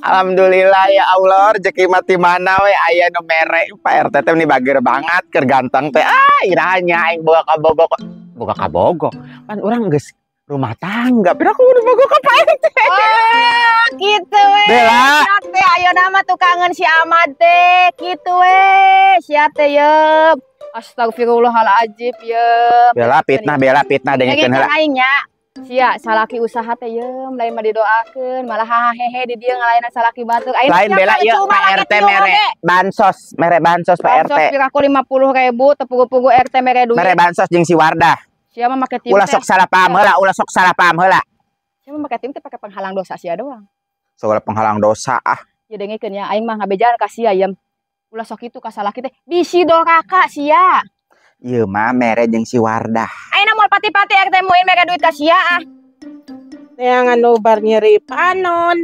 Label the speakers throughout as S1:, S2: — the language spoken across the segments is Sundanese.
S1: Alhamdulillah ya Allah, rezeki mati mana we aya nu mere. Pak RT teh ini bager banget, keur ganteng teh. Ah, irahnya aing boga kabogoh. Boga kabogoh. Pan urang geus rumah tangga, pira aku udah boga ka Pak RT.
S2: Oh, gitu we.
S1: Bella.
S2: Sia teh ayeuna mah tukangan si Ahmad teh. Kitu we. Sia teh ye. Astagfirullahaladzim ye.
S1: Bella fitnah, Bella fitnah dengekeun heula.
S2: Aing nya. Sia salaki usaha teh ye, lain mah didoakeun, malah hahehe di dieu ngalayanan salaki batur. Ayeuna
S1: Lain
S2: sia
S1: Bella
S2: mah
S1: ieu
S2: cuma
S1: Pak
S2: make
S1: RT
S2: tiung
S1: mere
S2: oge.
S1: bansos, mere bansos Pak
S2: Bansos
S1: RT.
S2: piraku 50.000 teu puguh-puguh RT mere duit.
S1: Mere bansos jeung si Wardah.
S2: Sia mah make tiung
S1: Ulah
S2: teh.
S1: sok salah paham heula, ulah sok salah paham heula.
S2: Sia mah make tiung teh pake penghalang dosa sia doang.
S1: Soal penghalang dosa ah.
S2: Ya dengekeun ya, aing mah ngabejaan ka sia yem. Ulah sok kitu ka salaki teh bisi doraka sia.
S1: Ieu mah mere jeung si Wardah.
S2: Ayeuna moal pati-pati RT Muin mere duit ka sia ah.
S3: Neangan nu bar nyeri panon.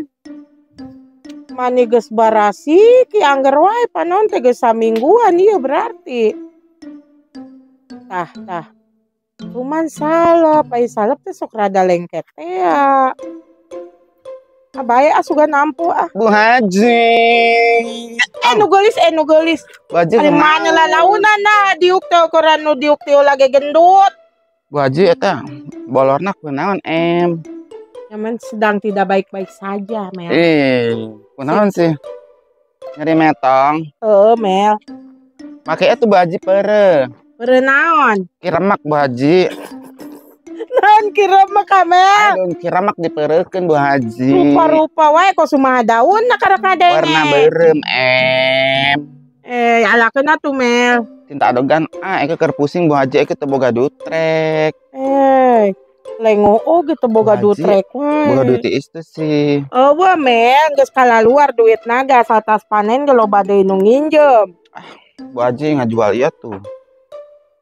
S3: Mani geus barasi ki angger wae panon teh geus samingguan ieu berarti. Tah tah. Cuman salep, ai salep teh sok rada lengket tea. Ah bae ah sugan ampuh ah.
S1: Bu Haji.
S3: Eh nu geulis, eh nu geulis.
S1: Bu Haji
S3: Ari
S1: kumaha?
S3: mana lalaunan nah diuk teh ukuran nu diuk teh ulah ge gendut.
S1: Bu Haji eta bolorna kunaon em?
S3: Nyaman sedang tidak baik-baik saja, Mel.
S1: Eh, kunaon sih? Nyeri metong.
S3: Heeh, Mel.
S1: Make eta Bu Haji peureuh.
S3: Peureuh naon?
S1: Kiremak Bu Haji.
S3: Naon kiremak ka, Mel?
S1: Aduh, kiremak dipeureukeun Bu Haji.
S3: Rupa-rupa wae kok sumaha daunna karek ngadenge.
S1: Warna beureum em.
S3: Eh, alakeun atuh, Mel.
S1: Cinta adogan ah, eke keur pusing Bu Haji, eke teu boga dutrek.
S3: Eh, lengo oge teu boga
S1: Bu Haji,
S3: dutrek wae.
S1: Boga duit tiis teu sih.
S3: Eueuh, Mel, geus kalaluar duit naga satas panen ge loba deui nu nginjem.
S1: Bu Haji ngajual ieu tuh.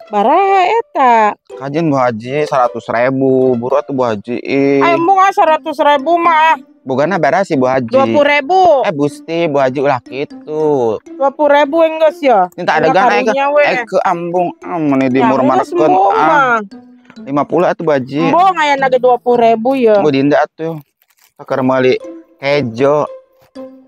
S3: Baraha eta?
S1: Kajeun Bu Haji 100.000, buru atuh Bu Haji ih.
S3: Aya embung ah 100.000 mah.
S1: Bogana baraha sih Bu Haji?
S3: 20.000.
S1: Eh Gusti, Bu Haji ulah kitu.
S3: 20.000 enggeus ya.
S1: Minta adegan eke
S3: Karunya we.
S1: eke ambung ah meni
S3: Ya, geus
S1: dimurmanakeun
S3: embung
S1: ah.
S3: mah.
S1: 50 atuh Bu Haji.
S3: Embung aya ge 20.000 ya.
S1: Bu Dinda atuh. Keur meuli kejo.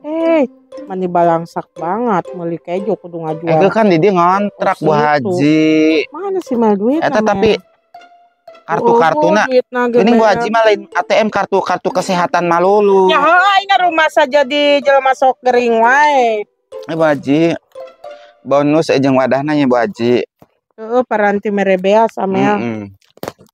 S3: Eh, mani balangsak banget meuli kejo kudu ngajual.
S1: Eke kan di dieu ngontrak Bu
S3: Oh, situ.
S1: Haji.
S3: Mana sih Mel duit?
S1: Eta tapi kartu-kartuna
S3: Oh, duitna ge,
S1: geuning Bu
S3: Mel.
S1: Haji mah lain ATM kartu-kartu kesehatan malulu.
S3: Ya heuh aing rumah saja di jelema sok gering wae.
S1: Eh Bu Haji. Bonus jeung wadahna nya Bu Haji.
S3: Heeh, paranti mere beas Mel.
S1: Heeh.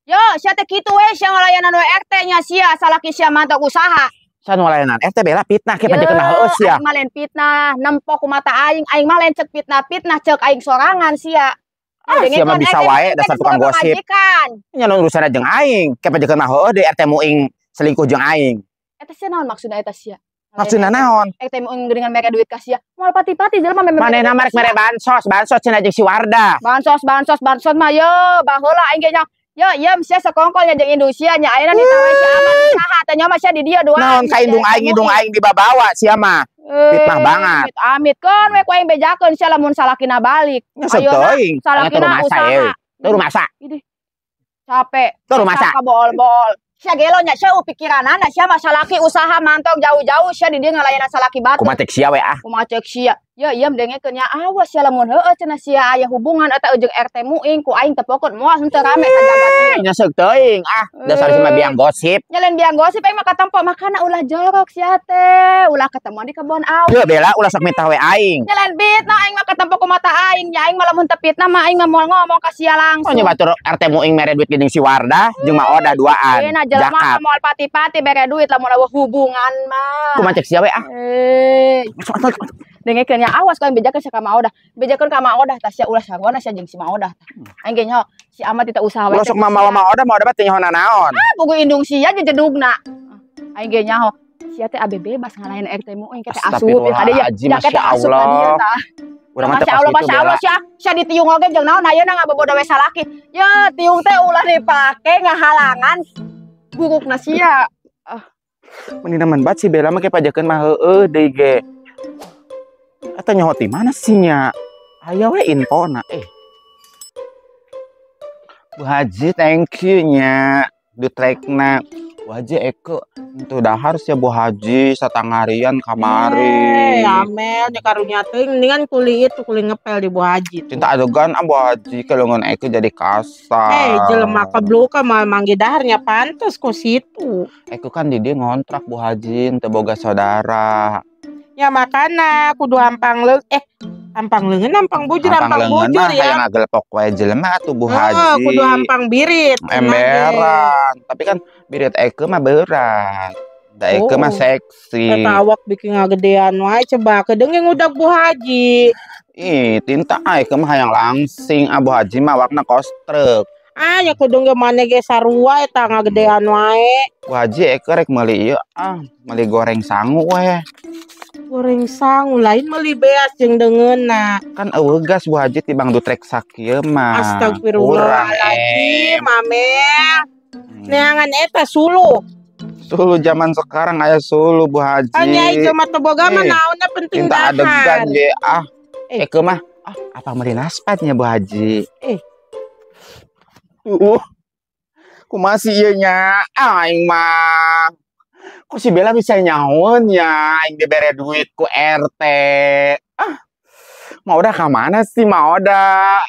S2: Yo, sia teh kitu we sia ngalayanan we RT nya sia salaki sia mantap usaha.
S1: San ngalayanan RT Bella fitnah ke pajekeun mah heueuh sia.
S2: Aing mah lain fitnah, nempo ku mata aing, aing mah lain cek fitnah-fitnah cek aing sorangan sia.
S1: Ah, sia mah bisa wae dasar tukang gosip. Nya naon urusanna jeung aing? Ke pajekeun mah heueuh deui RT Muing selingkuh jeung aing.
S2: Eta sia naon maksudna eta sia?
S1: Maksudna naon?
S2: RT Muing geuningan mere duit ka sia. Moal pati-pati jelema meme.
S1: Manehna mah rek mere bansos, bansos cenah jeung si Wardah.
S2: Bansos, bansos, bansos mah ye, baheula aing ge nya. Yo, yem sia sekongkol nya jeung indung sia nya ayeuna ditawa si Ahmad usaha teh nya mah sia di dieu doang.
S1: Naon ka indung aing, indung aing dibabawa sia mah. Fitnah banget.
S2: Amit amit keun we ku aing bejakeun sia lamun salakina balik.
S1: Nya sok teuing.
S2: Salakina usaha.
S1: Teu rumasa.
S2: Idih. Capek.
S1: Teu rumasa.
S2: Kabool-bool. Sia gelo nya sia pikiranana sia mah salaki usaha mantog jauh-jauh sia di dieu ngalayanan salaki batur.
S1: Kumaha cek sia we ah.
S2: Kumaha cek sia. Ya iya dengekeun nya awas sia lamun heueuh cenah sia aya hubungan eta jeung RT Muing ku aing tepokon moal henteu rame sajabat ieu.
S1: Nya seuk teuing ah dasar si mah biang gosip.
S2: Nya lain biang gosip aing mah katempo makana ulah jorok sia teh, ulah ketemuan di kebon awi.
S1: Yeuh Bella ulah sok mitah we aing.
S2: Nya lain fitnah aing mah katempo ku mata aing, nya aing mah lamun teu fitnah mah aing mah moal ngomong ka sia langsung.
S1: Oh nya batur RT Muing mere duit jeung si Wardah jeung Ma Odah duaan.
S2: Nah jelema
S1: Jakat.
S2: moal pati-pati bere duit lamun eueuh hubungan mah.
S1: Kumaha cek sia we ah.
S2: Eh. Dengekeun nya awas ku aing bejakeun sia ka Ma Odah. Bejakeun ka Ma Odah tah sia ulah sarua sia jeung si Ma Odah tah. Aing ge nyaho si Ahmad teu usaha we.
S1: Ulah sok mamawa Ma Odah, Ma Odah mah teu nyaho nanaon.
S2: Ah, puguh indung sia jedugna. Aing ge nyaho sia teh abe bebas ngalahin RT Muing ke teh asup ya kade ya.
S1: Astagfirullahaladzim,
S2: Ya ke teh asup ka dieu
S1: Masya
S2: tah.
S1: Urang mah teu
S2: Masya
S1: pas
S2: Allah,
S1: kitu,
S2: Masya Allah,
S1: Bella.
S2: sia, sia ditiung oge jeung naon ayeuna ngabobodo we salaki. Ya, tiung teh ulah dipake ngahalangan burukna sia. Ah.
S1: Meni nemen banget si Bella mah ke pajakeun mah heueuh deui ge. Eta nyaho ti mana sih nya? Aya we infona eh. Bu Haji thank you nya dutrekna. Bu Haji Eke itu dahar sih Bu Haji satangarian kamari.
S3: Amel nya karunya teuing mendingan kuli itu kuli ngepel di Bu Haji.
S1: Cinta adegan ah Bu Haji kelengan Eke jadi kasar.
S3: Jelema kebluka mah manggi daharnya pantes kok situ.
S1: Eke kan di dia ngontrak Bu Haji teu boga saudara.
S3: Ya makana kudu hampang hampang leungeun hampang bujur hampang bujur ya.
S1: Hayang ngagelepok wae jelema atuh Bu Haji.
S3: Kudu hampang birit.
S1: Emberan, tapi kan birit Eke mah berat. Da Eke mah seksi.
S3: Eta awak bikin ngagedean wae coba kedeung udah Bu Haji.
S1: Ih, tinta Eke mah hayang langsing, ah Bu Haji mah awakna kos truk.
S3: Ah, ya kudu ge mane ge sarua eta ngagedean wae.
S1: Bu Haji Eke rek meuli ieu ah, meuli goreng sangu we.
S3: Goreng sangu lain meuli beas jeung deungeunna.
S1: Kan eueuh gas Bu Haji tibang dutrek sakieu mah.
S3: Astagfirullahaladzim, Amel. Neangan eta suluh.
S1: Suluh zaman sekarang aya suluh Bu Haji.
S3: Anya ieu mah teu boga mah naonna penting dahar.
S1: Adegan ge ah. Eke mah ah apa meuli naspatnya Bu Haji? Kumaha sih ieu nya? Aing mah. Kok si Bella bisa nyaun ya, aing dibere duit ku RT. Ah, mau udah ke mana sih mau udah?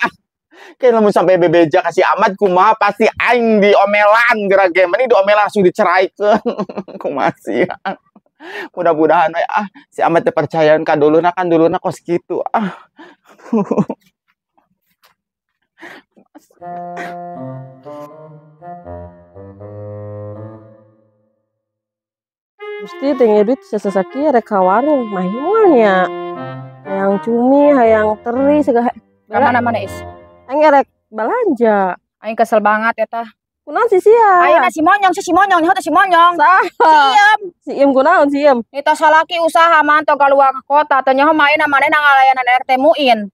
S1: Kayak lamun sampai bebeja kasih amat kumaha pasti aing diomelan geura ge mending diomelan langsung diceraikeun. Kumaha sih? Mudah-mudahan we ah si Amat teu percayaan ka duluna kan duluna kos kitu ah.
S4: Gusti teh duit sesesaki rek ka warung mah moal nya. Hayang cumi, hayang teri segala.
S2: Ka mana-mana is?
S4: Aing rek balanja.
S2: Aing kesel banget eta.
S4: Kunaon si sia?
S2: Ayeuna si monyong, si monyong, nyaho teh si monyong.
S4: Saha?
S2: Si Iem.
S4: Si Iem kunaon si Iem?
S2: Eta salaki usaha mantau keluar ke kota teh nyaho mah ayeuna manehna ngalayanan RT Muin.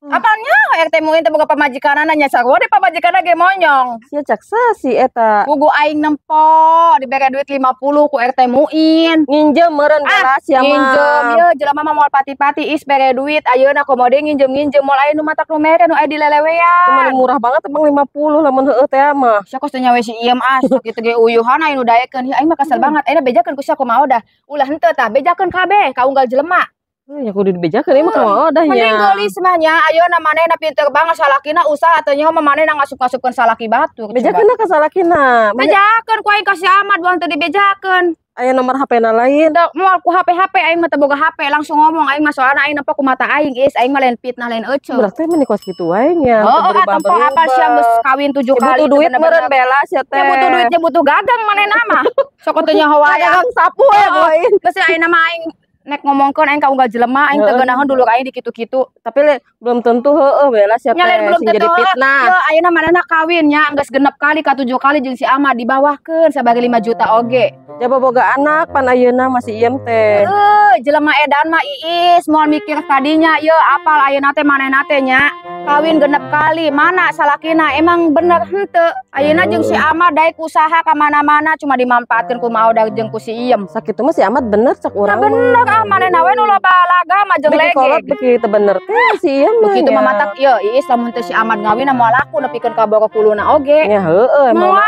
S2: Apanya RT Muin teh boga pamajikanana nya sarua deh pamajikanna ge monyong.
S4: Sia cak sasi eta.
S2: Pugu aing nempo dibere duit 50 ku RT Muin.
S4: Nginjem meureun bela sia mah.
S2: Nginjem ye jelema mah moal pati-pati is bere duit ayeuna komo deui nginjem-nginjem moal aya nu matak nu mere nu aya dilelewean.
S4: Cuman murah banget emang 50 lamun heueuh teh mah.
S2: Sia kos teu nyawe si Iem ah sok kitu ge uyuhan aya nu daekeun. Aing mah kesel banget. Ayeuna bejakeun ku sia kumaha odah. Ulah henteu tah bejakeun kabeh ka unggal jelema.
S4: Ya kudu dibejakeun ieu mah ka odah nya.
S2: Mending geulis mah nya ayeuna manehna pinter banget salakina usaha teh nyaho mah manehna ngasup-ngasupkeun salaki batur.
S4: Bejakeun ka salakina.
S2: Bejakeun ku aing ka si Ahmad buang teu dibejakeun.
S4: Aya nomor HP-na lain.
S2: Teu moal ku HP-HP aing mah teu boga HP langsung ngomong aing mah soalna aing nempo ku mata aing is aing mah lain fitnah lain euceuh.
S4: Berarti mah kos kitu wae nya.
S2: Heeh, tempo apal sia geus kawin 7 kali.
S4: Butuh duit meureun Bella sia teh.
S2: Ya butuh duitnya butuh gagang manehna mah. Sok teu nyaho wae.
S4: Gagang sapu we boin.
S2: Geus ayeuna mah aing nek ngomongkeun aing ka unggal jelema aing teu geunaheun dulur aing dikitu-kitu.
S4: Tapi le, belum tentu heueuh Bella sia teh
S2: belum tentu
S4: jadi fitnah.
S2: Ye ayeuna manehna kawin nya geus genep kali ka 7 kali jeung si Ahmad dibawahkeun sabari 5 juta oge.
S4: Jaba boga anak pan ayeuna masih iem teh.
S2: Heueuh jelema edan mah iis moal mikir kadinya ye apal ayeuna teh manehna teh nya kawin genep kali mana salakina emang bener henteu. Ayeuna jeung si Ahmad daek usaha ka mana-mana cuma dimanfaatkeun ku Maodah jeung ku si Iem.
S4: Sakitu mah si Ahmad bener cak urang.
S2: Bener ah manehna we nu loba laga mah jeung
S4: lege. Kolot beuki teu bener teh si Iem mah.
S2: Begitu mah matak ieu iis lamun teu si Ahmad ngawin moal laku nepikeun ka boro kuluna oge.
S4: Nya heueuh emang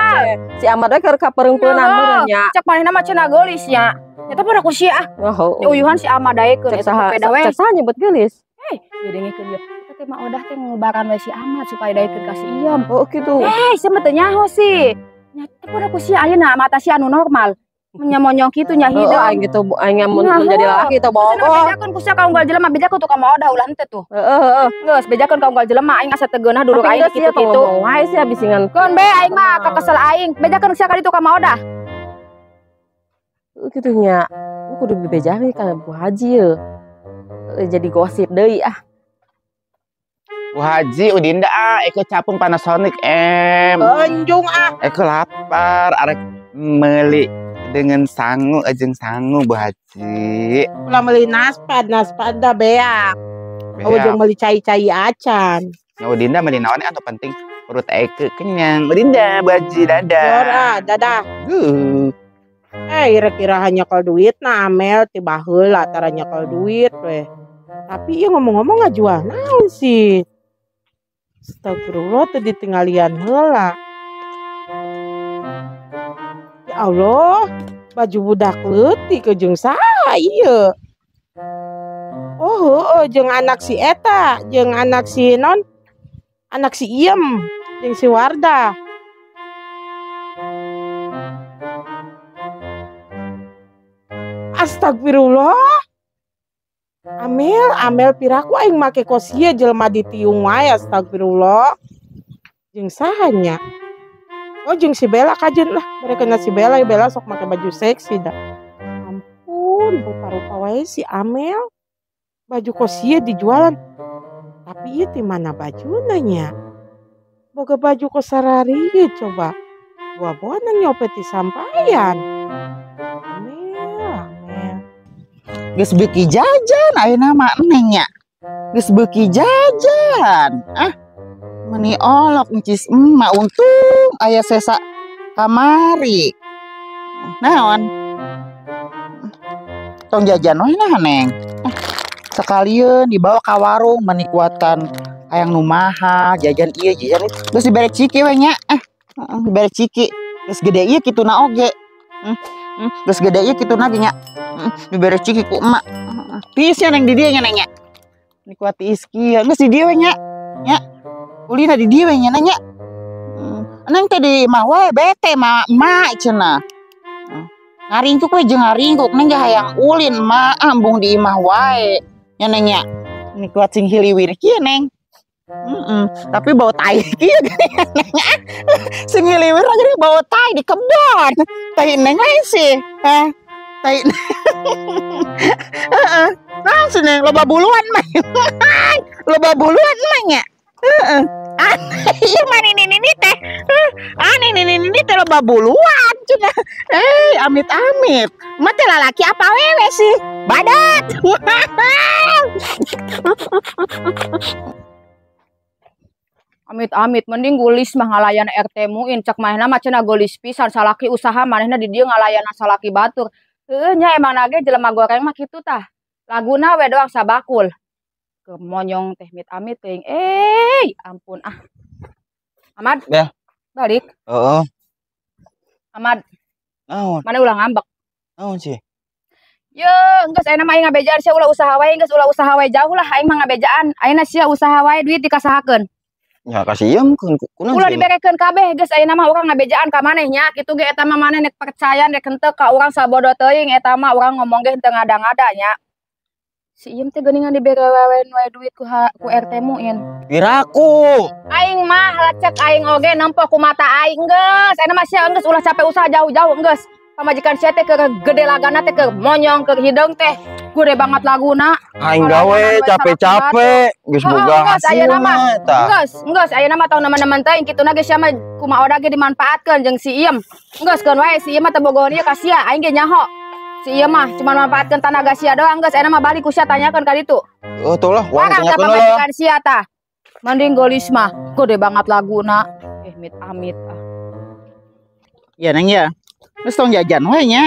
S4: si Ahmad we keur kapeungpeunan meureun nya.
S2: Cak manehna mah cenah geulis nya. Eta pada ku si ah.
S4: Heueuh.
S2: Uyuhan si Ahmad daekeun
S4: eta sepeda we. Cek saha nyebut geulis?
S2: Ieu dengekeun ieu. Eta teh Maodah teh ngubaran we si Ahmad supaya daekeun ka si Iem.
S4: Oh kitu.
S2: Sia mah teu nyaho sih. Nya teh pada ku si ayeuna mata si anu normal. Menyamonyong kitu nya hideung.
S4: Aing gitu aing mun jadi lalaki teh bogoh.
S2: Bejakeun ku sia ka unggal jelema bejakeun tuh ka Maodah ulah henteu tuh.
S4: Heeh heeh.
S2: Geus bejakeun ka unggal jelema aing asa teu geunah dulur aing kitu-kitu.
S4: Wae sia bisingan.
S2: Keun be aing mah kakesel aing. Bejakeun sia ka ditu ka Maodah.
S4: Kitu nya. Kudu dibejakeun ka Bu Haji ye. Jadi gosip deui ah.
S1: Bu Haji Udinda ah Eke capung Panasonic em.
S3: Enjung ah.
S1: Eke lapar arek meuli dengan sangu jeung sangu Bu Haji.
S3: Ulah meuli naspad, naspad da beak. Oh jeung meuli cai-cai acan.
S1: Ya Udinda meuli naon atuh penting perut Eke kenyang. Udinda Bu Haji dadah.
S3: Ora, dadah. Kira-kira hanya kalau duit nah Amel ti baheula tara nyekel duit weh. Tapi ieu ngomong-ngomong ngajual naon sih? Astagfirullah teu ditinggalian heula. Ya Allah, baju budak leutik jeung saha ieu? Oh, heueuh jeung anak si eta, jeung anak si non, anak si Iem, jeung si Wardah. Astagfirullah. Amel, Amel piraku aing make kos ieu jelema ditiung wae astagfirullah. Jeung saha nya? Oh jeung si Bella kajen lah, mereka na si Bella, ya Bella sok make baju seksi dah. Ampun, rupa-rupa wae si Amel. Baju kos ieu dijualan. Tapi ieu ti mana bajuna nya? Boga baju kos sarari coba. Buah-buahan nyopet di sampayan. Amel, Amel.
S1: Geus beuki jajan ayeuna mah neng nya. Geus beuki jajan. Ah. Meni olok encis emak untung aya sesa kamari. Naon? Tong jajan we nah neng. Ah, sakalieun dibawa ka warung meni kuatan hayang nu mahal jajan ieu jajan itu. Geus dibere ciki we nya. Ah, dibere ciki. Geus gede ieu kituna oge. Geus gede ieu kituna ge nya. Dibere ciki ku emak. Tiis nya neng di dieu nya neng nya. Nikuat tiis kieu. Geus di dieu we nya. Nya. Ulina di dieu we nya nanya. Neng teh di imah wae bete ma emak cenah. Ngaringkuk we jeung ngaringkuk neng ge hayang ulin emak ambung di imah wae. Nya neng nya. Nikuat sing hiliwir kieu neng. Tapi bau tai kieu geuning neng. Sing hiliwir aja bau tai di kebon. Tai neng lain sih. Heh. Tai. Heeh. Naon sih neng loba buluan mah. Loba buluan mah nya. Heeh. Aneh ieu mah nini teh. Aneh nini teh loba buluan cenah. Amit-amit. Mah teh lalaki apa wewe sih? Badat.
S2: Amit-amit mending gulis mah ngalayan RT muin cek manehna mah cenah geulis pisan salaki usaha manehna di dieu ngalayan salaki batur. Heueuh nya emang nage jelema goreng mah kitu tah. Laguna we doang sabakul. Kemonyong teh mit-amit teuing. Ampun ah. Ahmad.
S1: Ya.
S2: Balik.
S1: Heeh.
S2: Ahmad.
S1: Naon?
S2: Mana ulah ngambek?
S1: Naon sih?
S2: Ye, geus ayeuna mah aing ngabejaan sia ulah usaha wae, geus ulah usaha wae jauh lah aing mah ngabejaan. Ayeuna sia usaha wae duit dikasahakeun.
S1: Ya kasih iem kunaon
S2: Ulah diberekeun kabeh geus ayeuna mah urang ngabejaan ka maneh nya. Kitu ge eta mah maneh nek percaya nek henteu ka urang sabodo teuing eta mah urang ngomong ge henteu ngada-ngada nya. Si Iem teh geuningan dibere wewen wae duit ku RT muin.
S1: Piraku.
S2: Aing mah lecek aing oge nempo ku mata aing geus. Ayeuna mah sia geus ulah capek usaha jauh-jauh geus. Pamajikan sia teh keur gede lagana teh keur monyong keur hideung teh. Gede banget laguna.
S1: Aing gawe capek-capek geus boga hasil mah eta.
S2: Geus, geus ayeuna mah tong nemen-nemen teuing kituna ge sia mah kumaha oda ge dimanfaatkeun jeung si Iem. Geus keun wae si Iem mah teu bogoheun ieu ka sia, aing ge nyaho. Si Iem mah cuma manfaatkeun tanaga sia doang geus ayeuna mah balik ku sia tanyakeun ka ditu.
S1: Oh tuh lah, uang tanyakeun lah.
S2: Pamajikan sia tah. Mending geulis mah gede banget laguna. Amit-amit ah.
S1: Ya neng ya. Geus tong jajan we nya.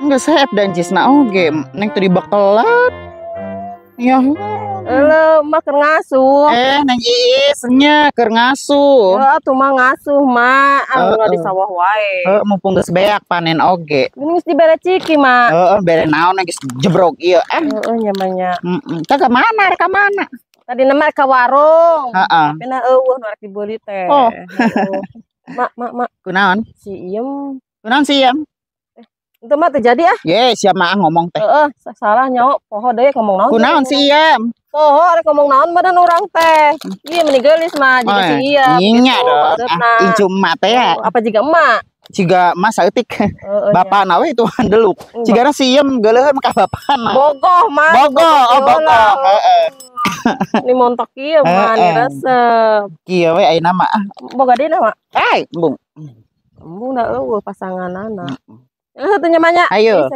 S1: Geus hep dan cisna oge neng teu dibekelan. Ya.
S4: Eleuh mah keur ngasuh.
S1: Neng Iis nya keur ngasuh.
S4: Heuh atuh mah ngasuh mah, anu di sawah wae.
S1: Heuh mumpung geus beak panen oge.
S4: Geuning geus dibere ciki mah.
S1: Heuh bere naon geus jebrog ieu eh.
S4: Heueuh nya mah nya.
S1: Heeh. Tah ka mana rek ka mana?
S4: Tadi mah ka warung.
S1: Heeh.
S4: Tapi na eueuh nu rek dibeuli teh.
S1: Oh.
S4: Mak, mak, mak.
S1: Kunaon?
S4: Si Iem.
S1: Kunaon si Iem?
S4: Itu mah terjadi ah.
S1: Ye, siap mah ngomong teh.
S4: Heeh, salah nyawa poho deui ngomong naon.
S1: Kunaon si Iem?
S4: Poho rek ngomong naon badan urang teh. Ieu meni geulis mah jiga si Iem.
S1: Nya dong. Incu emak teh ya.
S4: Apa jiga emak?
S1: Jiga emak saeutik. Bapana we itu handeluk. Jigana si Iem geuleuheun ka bapana.
S4: Bogoh mah.
S1: Bogoh, oh bogoh. Heeh.
S4: Ini montok ieu mah ni resep.
S1: Kieu we ayeuna mah.
S4: Boga deui mah.
S1: Ai, embung.
S4: Embung da eueuh pasanganana. Satunya banyak.
S1: Ayo.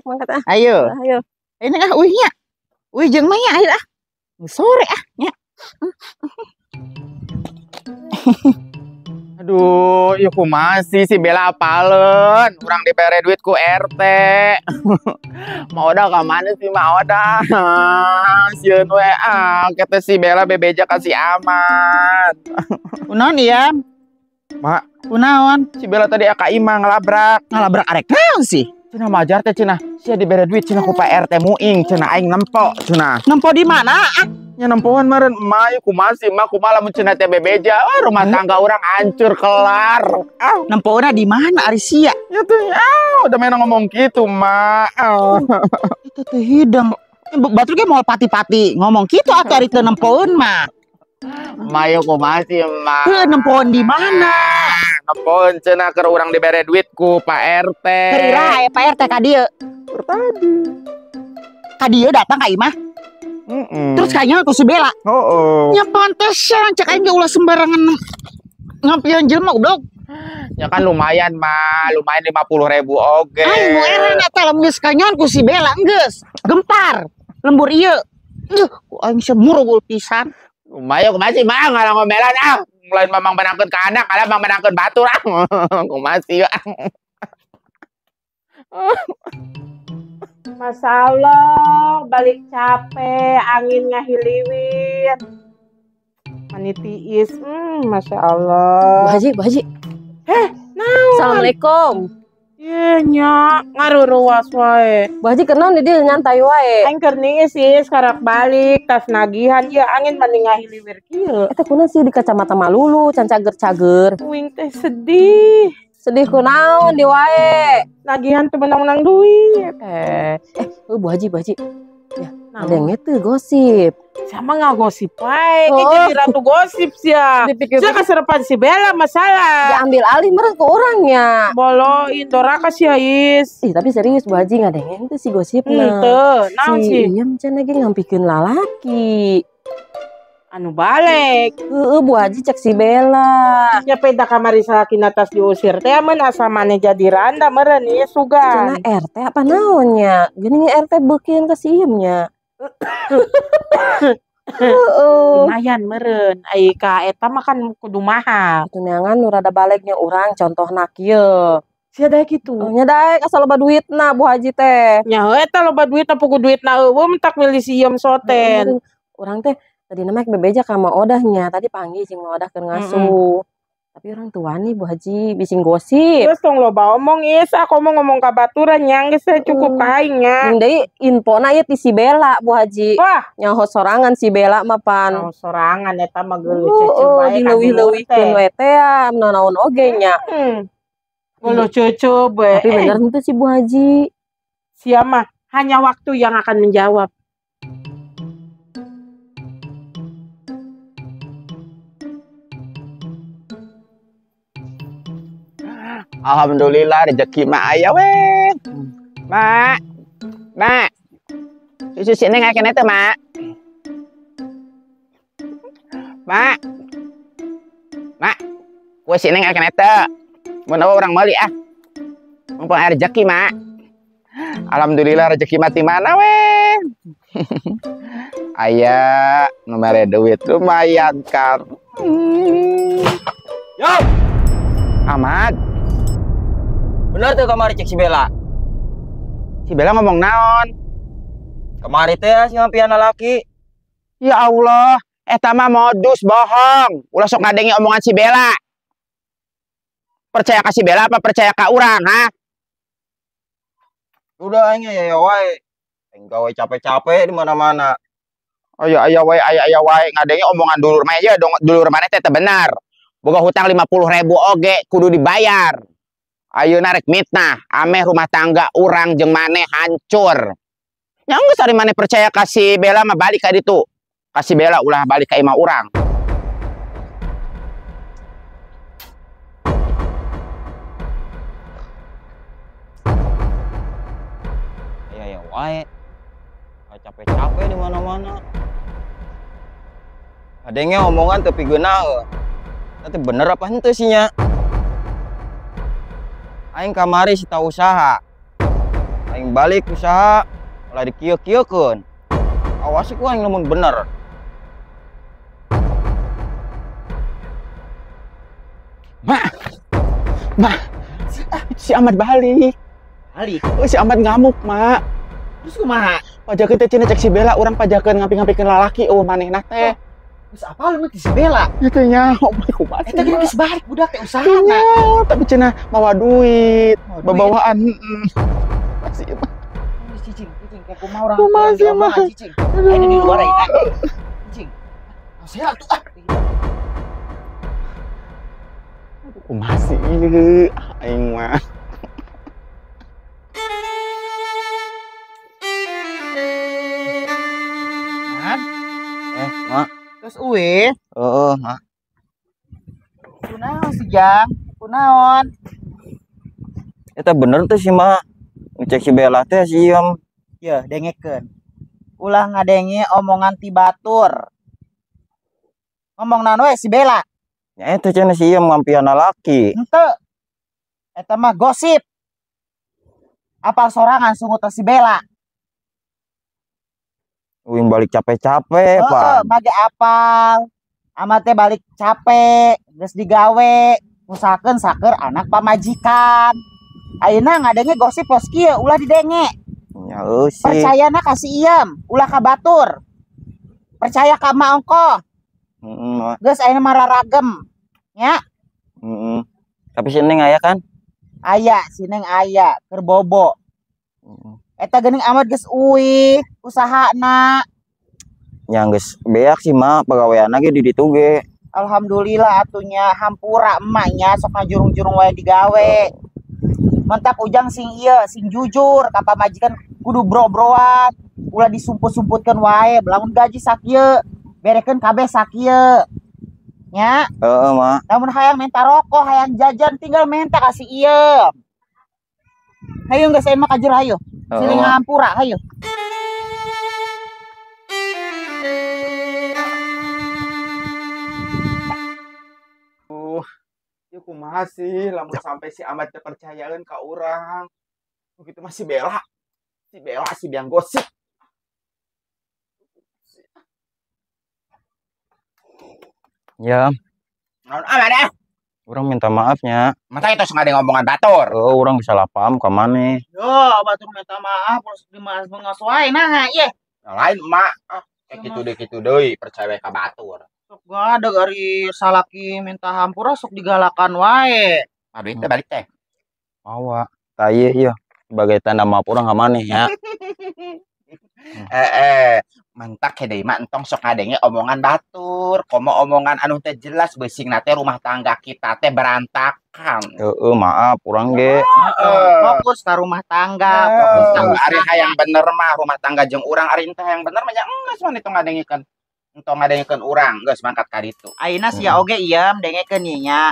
S1: Ayo.
S4: Ayo.
S1: Ini ah uihnya. Uih jeung mah nya ayo ah. Sore ah nya.
S5: Aduh, ieu kumaha sih si Bella apaleun? Urang dibere duit ku RT. Mau oda ka mana sih mau oda? Sieun we ah, kata si Bella bebeja ka si Ahmad.
S1: Kunaon ieu? Mak,
S6: Kunaon?
S1: Si Bella tadi ka imah ngalabrak.
S6: Ngalabrak arek naon sih?
S1: Cenah majar teh cenah. Sia dibere duit cenah ku Pak RT muing cenah aing nempo cenah.
S6: Nempo di mana?
S1: Nya nempoan meureun emak ieu kumaha sih mak kumaha lamun cenah teh bebeja. Oh, rumah tangga urang hancur kelar. Ah,
S6: Nempoona di mana ari sia?
S1: Ya tuh, ah, udah main ngomong gitu, mak. Ah.
S6: Itu teh hidung. Batur ge moal pati-pati ngomong kitu atuh ari teu nempoeun mah.
S1: Mayo kumaha sih, mak?
S6: Heuh, nempoeun di mana?
S1: Nempoeun cenah keur urang dibere duit ku Pak RT.
S6: Keur iraha aya Pak RT ka dieu?
S1: Keur tadi.
S6: Ka dieu datang ka imah?
S1: Heeh.
S6: Terus kayaknya ku si Bella.
S1: Heeh.
S6: Nya pantesan cek aing ge ulah sembarangan ngampian jelema goblok.
S1: Ya kan lumayan, mah, lumayan 50.000 oge.
S6: Aing nu eran eta lamun geus kanyahoan ku si Bella geus gempar lembur ieu. Duh, ku aing semurugul pisan.
S1: Lumayan kumaha sih, mah, ngalah ngomelan ah. Lain mamang menangkeun ka anak, kalah mang menangkeun batur ah. Kumaha sih ah.
S3: Masya Allah, balik capek, angin ngahiliwir. Manitiis, Masya Allah.
S4: Bu Haji, Bu Haji.
S3: Naon?
S4: Assalamualaikum.
S3: Ye nya, ngaruruas wae.
S4: Bu Haji kenaon di dieu nyantai wae.
S3: Aing keur niis sih, sekarang balik, tas nagihan, ya angin mani ngahiliwir kieu.
S4: Eta kunaon sih di kacamata malulu, can cager-cager.
S3: Uing teh sedih.
S4: Sedih kunaon di wae.
S3: Nagihan teu menang-menang duit.
S4: Bu Haji, Bu Haji. Ya, ada yang itu gosip.
S3: Sama nggak gosip wae, kayak jadi ratu gosip sih ya. Sia kaserepan si Bella masalah.
S4: Diambil alih meureun ke orangnya.
S3: Boloin doraka sih Ais.
S4: Ih, tapi serius Bu Haji nggak ada yang itu sih gosipna.
S3: Henteu, naon
S4: si
S3: sih?
S4: Iyem cenah ge ngampikeun lalaki.
S3: Anu balik.
S4: Heeh, Bu Haji cek si Bella.
S3: Nya peda kamari salakina tas diusir teh amun asa maneh jadi randa meureun ieu sugan.
S4: Cenah RT apa naonnya? Geuning RT beukeun ka si Iyem nya. Heeh.
S3: Lumayan meureun ai ka eta mah kan kudu mahal.
S4: Tunangan nu rada balegnya urang contohna kieu.
S3: Sia daek kitu.
S4: Nya daek asal loba duitna Bu Haji teh.
S3: Nya heuh eta loba duit pugu duitna eueuh mentak milih si Iyem soten.
S4: Urang teh tadi nama bebeja ka Ma Odahnya, tadi panggil jeung Ma Odah keur ngasuh. Tapi orang tua nih Bu Haji bising gosip.
S3: Geus tong loba omong is, aku mau ngomong ka baturan nya geus cukup ka aing nya.
S4: Jeung deui infona ieu ti si Bella Bu Haji.
S3: Wah,
S4: nyaho sorangan si Bella mah pan.
S3: Nyaho sorangan eta mah geuleuh cece wae.
S4: Dileuwih-leuwihkeun we teh ya, naon oge nya.
S3: Geuleuh cece we.
S4: Tapi bener henteu si Bu Haji.
S3: Sia mah hanya waktu yang akan menjawab.
S1: Alhamdulillah rezeki mak aya weh. Mak. Mak. Susu si Neng aya teh, Mak. Mak. Mak. Kue si Neng aya teh. Mun urang meuli ah. Mumpung aya rezeki, Mak. Alhamdulillah rezeki mati mana weh. Aya nu mere duit lumayan kan.
S5: Yo.
S1: Ahmad.
S5: Bener tuh kamari cek si Bella.
S1: Si Bella ngomong naon?
S5: Kamari teh si ngampian lalaki.
S1: Ya Allah, eta mah modus bohong. Ulah sok ngadengi omongan si Bella. Percaya ka si Bella apa percaya ka urang, ha?
S5: Udah aing ya wae. Aing gawe capek-capek di mana-mana.
S1: Aya aya wae, aya aya wae ngadengi omongan dulur mah aja, dulur maneh teh teu benar. Boga hutang 50.000 oge kudu dibayar. Ayeuna rek mitnah, ameh rumah tangga urang jeung maneh hancur. Nya geus ari maneh percaya ka si Bella mah balik ka ditu. Ka si Bella ulah balik ka imah urang.
S5: Ya ya wae. Capek-capek di mana-mana. Adenge omongan teu pigeuna. Tapi bener apa henteu sih nya? Aing kamari sita usaha. Aing balik usaha ulah dikieu-kieukeun. Awas ku aing lamun bener.
S1: Mak. Mak. Si Ahmad balik.
S6: Balik.
S1: Oh, si Ahmad ngamuk, Mak.
S6: Terus kumaha?
S1: Pajakeun teh cenah cek si Bella urang pajakeun ngampi-ngampikeun lalaki eueuh manehna teh.
S6: Geus apal mah si Bella.
S5: Ya teh nyaho kumaha.
S6: Eta geuning geus balik budak teh usahana.
S5: Nyaho, tapi cenah mawa duit, babawaan heeh. Masih mah.
S6: Cicing, cicing kayak kumaha urang.
S5: Kumaha sih mah.
S6: Cicing. Ayeuna di luar ayeuna. Cicing. Saya atuh ah.
S5: Kumaha sih ieu aing mah.
S6: Nan?
S1: Mak.
S6: Terus uwe?
S1: Heeh, Mak.
S6: Kunaon si Jang? Kunaon?
S1: Eta bener teh si Mak. Ngecek si Bella teh si Iem.
S6: Yeuh, dengekeun. Ulah ngadenge omongan ti batur. Ngomong naon we si Bella?
S1: Nya eta cenah si Iem ngampian lalaki.
S6: Henteu. Eta mah gosip. Apal sorangan sungut si Bella.
S1: Uing balik capek-capek, Pak.
S6: Mage apal. Amat teh balik capek, geus digawe, ngusahakeun saker anak pamajikan. Ayeuna ngadenge gosip pos kieu, ulah didenge.
S1: Nya eueuh sih.
S6: Percayana ka si Iem, ulah ka batur. Percaya ka ma ongkoh.
S1: Heeh.
S6: Geus ayeuna mah raragem. Nya.
S1: Heeh. Tapi si Neng aya kan?
S6: Aya, si Neng aya, keur bobo.
S1: Heeh.
S6: Eta geuning amat geus uih usahana.
S1: Nya geus beak sih mah pagaweanna ge di ditu ge.
S6: Alhamdulillah atunya hampura emak nya sok ngajurung-jurung wae digawe. Mentak ujang sing ieu sing jujur ka pamajikan kudu bro-broan, ulah disumput-sumputkeun wae, lamun gaji sakieu berekeun kabeh sakieu. Nya.
S1: Heeh, Mak.
S6: Lamun hayang minta rokok, hayang jajan tinggal minta ka si ieu. Hayu geus ayeuna mah ka jero hayu. Siling hampura hayu.
S5: Ieu kumaha sih lamun sampai si Ahmad teu percayaeun ka urang. Begitu mah si Bella. Si Bella si biang gosip.
S1: Ya.
S5: Naon Ahmad ah?
S1: Urang minta maafnya.
S5: Mata itu sengaja ngomongan batur.
S1: Oh, urang salah paham ka maneh.
S6: Yo, batur minta maaf terus dimaaf bengas wae nah ieu.
S5: Nah, lain emak. Ah, kayak kitu deui kitu deui percaya ka batur.
S6: Sok gak ada ari salaki minta hampura sok digalakan wae.
S5: Aduh, teh balik teh.
S1: Mawa. Tah ieu ieu sebagai tanda maaf urang ka maneh ya.
S5: Mentak hede mah entong sok ngadenge omongan batur, komo omongan anu teh jelas beusingna teh rumah tangga kita teh berantakan.
S1: Heeh, maaf urang ge.
S6: Fokus ka rumah tangga, fokus ka usaha.
S5: Ari hayang bener mah rumah tangga jeung urang, ari teh hayang bener mah nya geus mah itu ngadengikeun. Entong ngadengikeun urang geus mangkat ka ditu.
S6: Ayeuna sia oge ieu dengekeun ieu nya.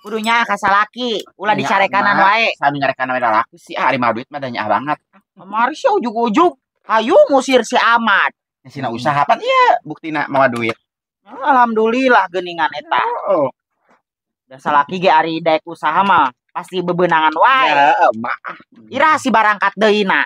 S6: Kudu nya ka salaki, ulah dicarekanan wae.
S5: Sanu nyarekanan wae lalaki sih, ari mah duit mah da nyaah banget.
S6: Kamari sia ujug-ujug hayu ngusir si Ahmad.
S5: Sina usaha pan ieu buktina mawa duit.
S6: Alhamdulillah geuningan eta.
S5: Heeh.
S6: Da salaki ge ari daek usaha mah pasti bebenangan wae.
S5: Heeh, maah.
S6: Iraha si barangkat deui na.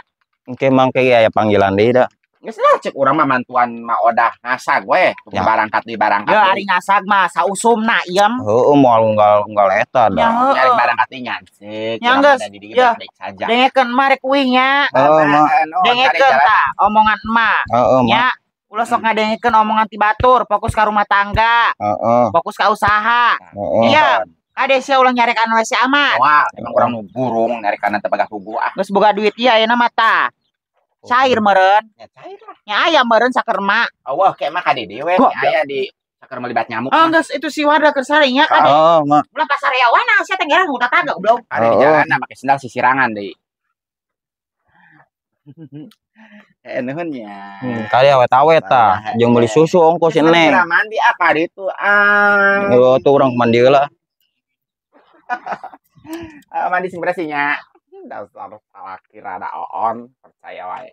S1: Engke mangke ge aya panggilan deui da.
S5: Geus lah cek urang mah mantuan Ma Odah ngasag we,
S1: Ya.
S5: barangkat deui barangkat.
S6: Ye ari ngasag mah sausumna iem.
S1: Heeh, moal unggal-unggal eta da.
S5: Nyari barangkat deui nyansik.
S6: Nya geus. Ya. Dengekeun mah rek uih nya.
S1: Heeh, Mak.
S6: Dengekeun tah omongan emak.
S1: Heeh, Mak.
S6: Nya ulah sok ngadengekeun omongan ti batur, fokus ka rumah tangga.
S1: Heeh.
S6: Fokus ka usaha.
S1: Heeh.
S6: Iya. Kade sia ulah nyarekan we si Ahmad.
S5: Wah, emang urang nu burung nyarekan teh pagah puguh ah.
S6: Geus boga duit ieu ayeuna mah tah. Cair meureun.
S5: Ya cair lah.
S6: Nya aya meureun saker mak.
S5: Eueuh ke mah kade deui we, aya di saker melibat nyamuk.
S6: Oh, geus itu si Wardah keur sare nya kade.
S1: Heeh, Mak.
S6: Ulah pasareawana sia teh ngerang tetangga goblok.
S5: Kade di jalan make sendal sisirangan deui. Nuhun nya.
S1: Kade awet-awet tah, jeung meuli susu ongkos si Neng.
S5: Mandi ah kade itu ah.
S1: Heuh, tuh urang mandi heula.
S5: Mandi sing beres nya. Dasar salaki rada oon percaya wae.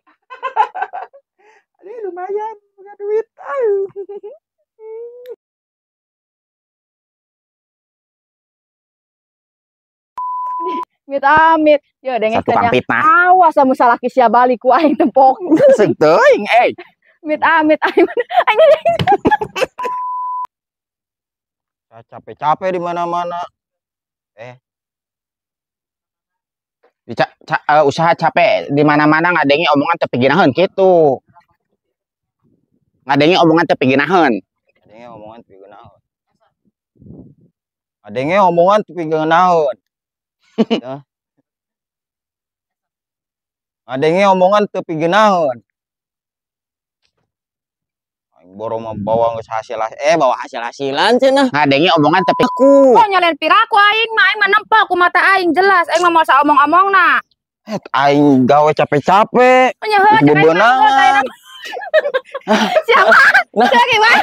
S5: Aduh lumayan punya duit. Aduh.
S2: Amit amit. Ya dengekeun
S5: Satu
S2: nya.
S5: Fitnah.
S2: Awas lamun salaki sia balik ku aing tempok.
S5: Seung teuing euy.
S2: Amit amit aing. Aing
S1: capek-capek di mana-mana.
S5: Usaha capek di mana-mana ngadenge omongan teu piginaheun kitu. Ngadenge omongan teu piginaheun.
S1: Adenge omongan teu geunaheun. Adenge omongan teu geunaheun. Ya. Adenge omongan teu geunaheun. Aing boro mah bawa geus hasil, bawa hasil-hasilan cenah.
S5: Ngadenge omongan tapi
S1: Aku.
S2: Oh, nyalain piraku aing mah, aing mah nempel ku mata aing jelas, aing mah moal saomong-omongna.
S1: Eh, aing gawe capek-capek.
S2: Nya heuh, cek aing mah,
S1: Bebenangan.
S2: siapa?
S1: Nah.
S2: Cek aing mah.